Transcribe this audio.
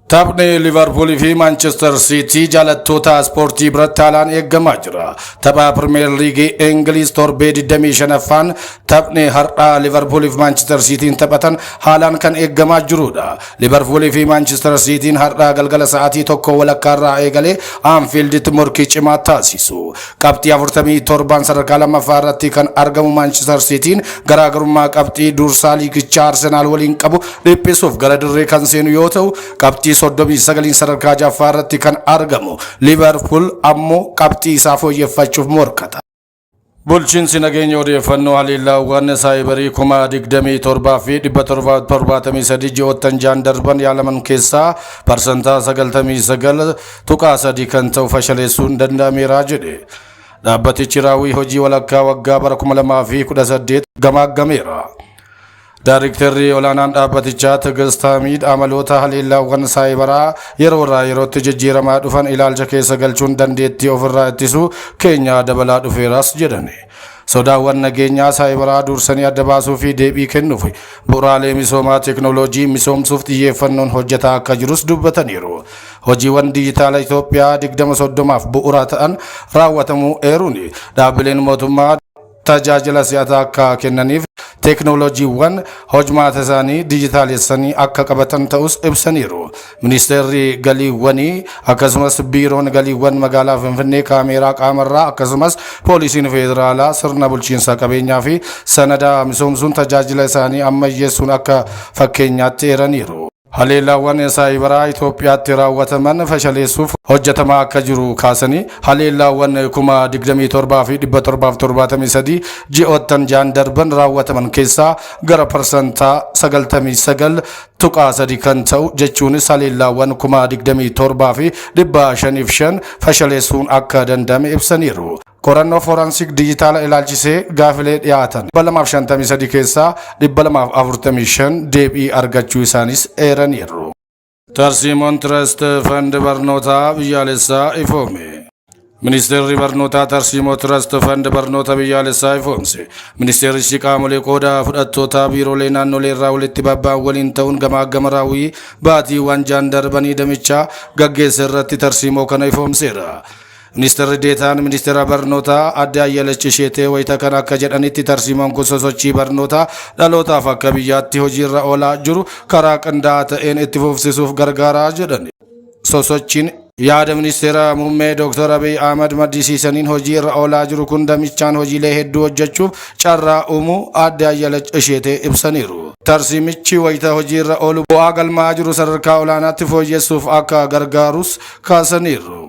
Taphni Liverpool fi Manchester City jaalattoota ispoortii biratti haalaan eeggamaa jira. Tapha Premier League Ingiliz torbee 25ffaan taphni har'aa Liverpool fi Manchester Cityin taphatan haalaan kan eeggamaa jirudha. Liverpool fi Manchester Cityin har'aa galgala sa'aatii 1:30rraa eegalee Anfielditti morkii cimaa taasisu. Qabxii 47 sadarkaa lammaffaa irratti kan argamu Manchester Cityin garaagarummaa qabxii dursaa liigichaa Arsenaal waliin qabu dhiphisuuf gara dirree kan seenu yoo ta'u, qabxii 39 sadarkaa jaffaa irratti kan argamu Liverpool ammoo qabxii isaa fooyyeffachuuf morkata. Bulchiinsi nageenya odeeffannoo haleellaawwan saayibarii 27,773 ji'oottan 6n darban yaalaman keessaa 99.3% kan ta'u fashaleessuun danda'ameera jedhe. Dhaabbatichi raawwii hojii walakkaa waggaa bara 2018 gamaaggameera. Daayrektarri olaanaan dhaabbatichaa Tigist Hamiid amaloota haleellaawwan saayibaraa yeroo irraa yerootti jijjiiramaa dhufan ilaalcha keessa galchuun dandeettii ofirraa ittisuu keenya dabalaa dhufeeras jedhani. Sodaawwan nageenyaa saayibaraa dursanii adda baasuu fi deebii kennuuf bu'uuraalee misoomaa teeknooloojii misoomsuuf xiyyeeffannoon hojjetaa akka jirus dubbataniiru. Hojiiwwan dijitaala Itoophiyaa 2030f bu'uura ta'an raawwatamuu eeruun dhaabbileen mootummaa tajaajila si'ataa akka kennaniif teeknooloojiiwwan hojmaata isaanii dijitaalessanii akka qabatan ta'us ibsaniiru. Ministeerri galiiwwanii akkasumas biiroon galiiwwan magaalaa Finfinnee kaameeraa qaamarraa akkasumas poolisiin federaalaa sirna bulchiinsa qabeenyaa fi sanada misoomsuun tajaajila isaanii ammayyeessuun akka fakkeenyaatti eeraniiru. Haleellaawwan saayibaraa Itoophiyaatti raawwataman fashaleessuuf hojjetamaa akka jiru kaasanii, haleellaawwan 27,773 ji'oottan 6n darban raawwataman keessaa gara 99.3% kan ta'u, jechuunis haleellaawwan 27,505 fashaleessuun akka danda'ame ibsaniiru. Qorannoo fooraansik dijitaala ilaalchisee gaafilee dhiyaatan 253 keessaa 245 deebii argachuu isaanis eeraniiru. Tarsiimoon Trust Fund barnootaa biyyaalessaa ifoome. Ministeerri barnootaa tarsiimoo Trust Fund barnoota biyyaalessaa ifoomse. Ministeerichi qaamolee qooda fudhattootaa biiroolee naannolee irraa walitti babba'an waliin ta'uun gamaagama raawwii baatiiwwan 6n darbanii damichaa gaggeesse irratti tarsiimoo kana ifoomseera. Ministeerri Deetaan Ministeera Barnootaa Aadde Ayyalech Isheetee wayita kana akka jedhanitti, tarsiimoon kun sosochii barnootaa dhalootaaf akka biyyaatti hojiirra oolaa jiru karaa qindaa'aa ta'een itti fufsisuuf gargaaraa jedhan. Sosochiin yaada ministeera muummee Dr. Abiy Ahmad maddisiisaniin hojii irra oolaa jiru kun damichaan hojiilee hedduu hojjechuuf carraa uumuu Aadde Ayyalech Isheetee ibsaniiru. Tarsiimichi wayita hojii irra oolu bu'aa galmaa'aa jiru sadarkaa olaanaatti fooyyessuuf akka gargaarus kaasaniiru.